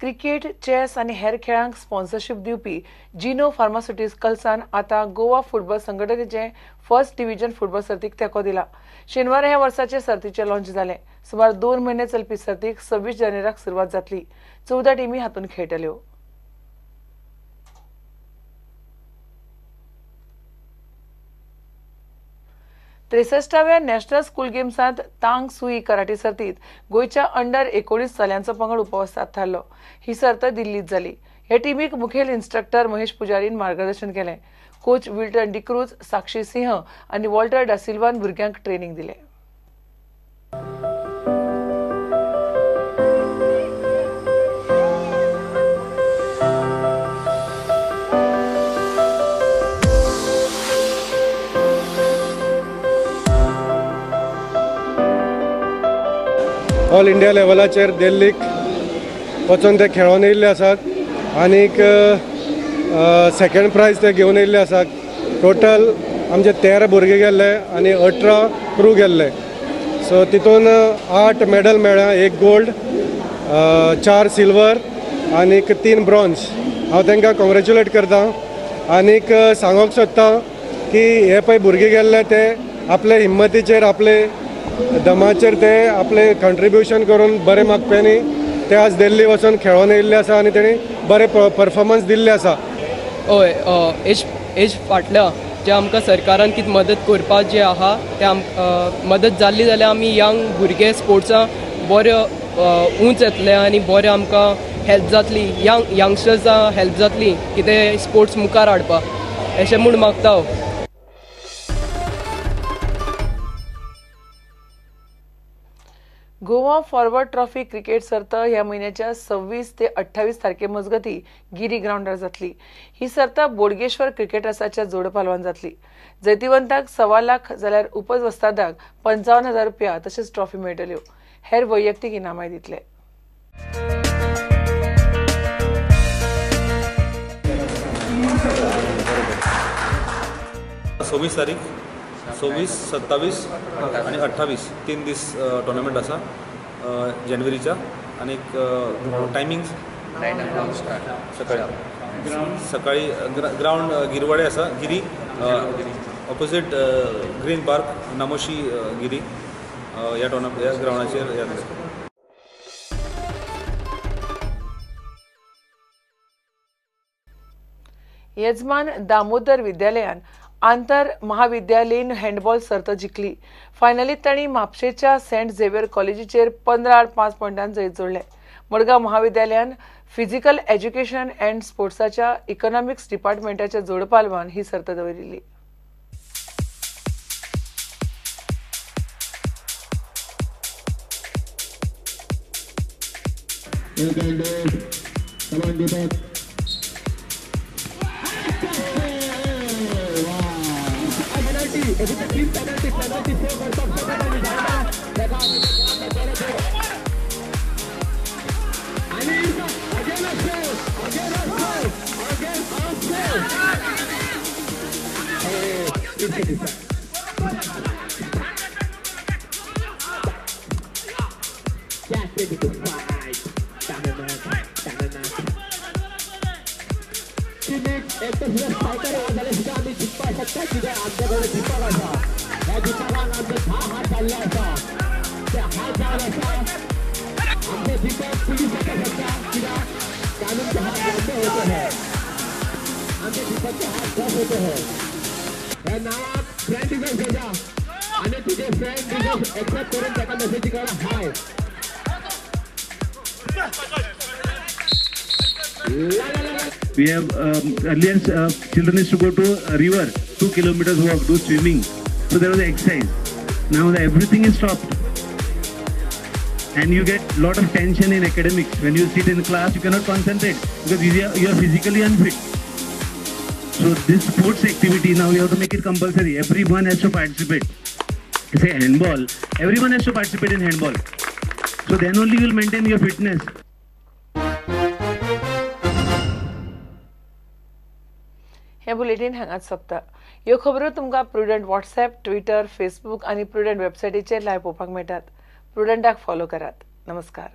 Cricket, chess आनी हेर खेळांक sponsorship दिवपी जिनो फार्मास्युटिकल्सान आतां गोवा फुटबॉल संघटनेचे फर्स्ट डिव्हिजन फुटबॉल सर्तीक तेंको दिला. शेनवारा ह्या वर्साचे सर्तीचें लॉन्च जालें. सुमार 2 म्हयने चलपी सर्तीक 26 जानेराक सुरवात जातली. 14 टिमी हातूंत खेळटल्यो. 63व्या नॅशनल स्कूल गेम्सांत तांग सुई कराटे सर्तीत गोंयच्या अंडर 19 चल्यांचो पंगड उपवस्ताद थारलो. ही सर्त दिल्लीत जाली. हे टिमीक मुखेल इन्स्ट्रक्टर महेश पुजारीन मार्गदर्शन केलें. कोच विल्टन डिक्रूज, साक्षी सिंह आनी वॉल्टर डासिल्वान भुरग्यांक ट्रेनिंग दिलें. ऑल इंडिया लेवलाचेर दिल्लीक वचून ते खेळोन येयल्ले आसात आनीक सेकंड प्रायज ते घेवन येयल्ले आसात. टोटल आमचे 13 भुरगे गेल्ले आनी 18 क्रू गेल्ले. सो तितून 8 मेडल मेळ्ळा, 1 गोल्ड, 4 सिल्वर आनीक 3 ब्रॉन्ज. हांव तांकां कॉंग्रेच्युलेट करता आनीक सांगूंक सोदता की हे पळय भुरगे गेल्ले ते आपले हिम्मतीचेर, आपले दमाचेर ते आपले कंट्रिब्युशन करून बरे मागप्यांनी ते आज दिल्ली वचून खेळोन येयल्ले आसा आनी तेणी बरे परफॉर्मन्स दिल्ले आसा. हय, एज फाटल्या जे आमकां सरकारान कितें मदत करपाक जे आहा ते मदत जाल्ली जाल्यार आमी यंग भुरगे स्पोर्ट्सां बरे उंच येतले आनी बरें आमकां हेल्प जातली, यंगस्टर्सां हेल्प जातली कितें स्पोर्ट्स मुखार हाडपाक अशें म्हूण मागता हांव. गोवा फॉरवर्ड ट्रॉफी क्रिकेट सर्त ह्या म्हयन्याच्या 26 ते 28 तारखे मजगती गिरी ग्रावंडार जातली. ही सर्त बोडगेश्वर क्रिकेटर्साच्या जोडपालवान जातली. जैतिवंताक 1.25 लाख जाल्यार उपवस्तादाक 55,000 रुपया तशेंच ट्रॉफी मेळटल्यो. हेर वैयक्तीक इनामाय दितले. सव्वीस तारीख, 26, 27 आणि 28 3 दीस टुर्नामेंट आसा जानेवारीच्या. आणि टायमिंग सकाळी सकाळी ग्रावंड गिरवाडे आसा, Giri opposite green park, Namoshi Giri ह्या टुर्नामेंट ह्या ग्रावंडाचेर जातलें. येजमान दामोदर विद्यालयान आंतर महाविद्यालयीन हँडबॉल सर्त जिखली. फायनलीत तांणी म्हापशेच्या सेंट झेवियर कॉलेजीचेर 15-5 पॉयंटान जैत जोडलें. मडगांव महाविद्यालयान फिजिकल एज्युकेशन अँड स्पोर्ट्साच्या इकॉनॉमिक्स डिपार्टमेंटाच्या जोडपालवान ही सर्त दवरिल्ली. We have earlier children used to go to a river, 2 kilometers walk, do swimming. So there was exercise. Now everything is stopped, and you get lot of tension in academics. When you sit in class, you cannot concentrate because you are physically unfit. So this sports activity now we have to make it compulsory. Everyone has to participate. Say handball, everyone has to participate in handball. So then only you will maintain your fitness. हे bulletin हांगाच सोंपता. ह्यो खबरो तुमकां prudent WhatsApp, Twitter, Facebook आनी prudent वेबसायटीचेर live पळोवपाक मेळटात. प्रुडंटाक फॉलो करात. नमस्कार.